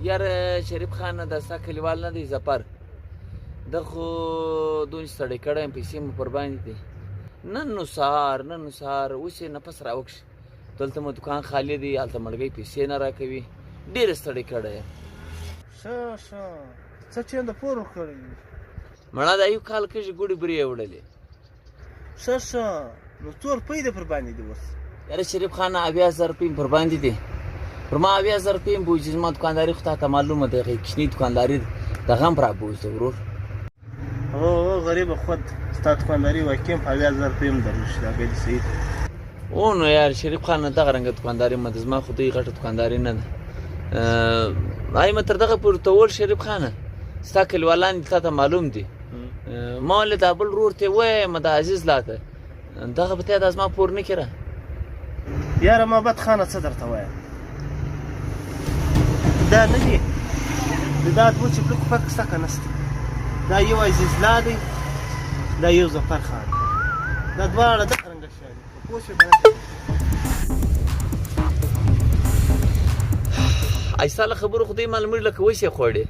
یاره شریف خان دا ستا کلیوال نه دی ظفر ده خو دونه ستړی کړی یم، پیسې مو پر باندې دي. نن نو سهار، نن نو سهار اوس یې نفس راوکښ، دلته مو دکان خالي دی، هلته ملګری پیسې نه راکوي، ډېر ستړی کړی یم. ښه ښه، څه چین د پور ورکړی؟ مړه دا یو کال کېږي ګوډې برې یې وړلې. ښه ښه، نو څو روپۍ دې پر باندې دي اوس؟ یاره شریف خانه 70,000 روپۍ مې پر باندې دي، پر ما 70,000 روپۍ هم بوځي. زما دوکانداري خو تا ته معلومه ده، هغې کوچنۍ دوکانداري ده، دغه هم را بوځه ورور. او غریبه خود ستا دوکانداري واقعا په 70,000 روپۍ هم درلږي، دا بیا دې صحیح ده. او نو یار شریف خانه دغه رنګه دوکانداري مه ده، زما خو دوی غټه دوکانداري نه ده. آی مه تر دغه پورې ته ول شریف خانه، ستا کلیوالان دي تا ته معلوم دي. ما ولې دا بل ورور ته ووایم، دا عزیز لا ته دغه به ته دا زما پور نه کړه. یاره محبت خانه څه درته وایم، دا نه دي د دا دوه چپلکو فرق شته که نشته؟ دا یو عزیز لا دی، دا یو ظفر خان دی، دا دواړه دغه رنګه شیان دي، پوه شوې که نه؟ ایستا له خبرو خو دی معلومېږي لکه وسې خوړې.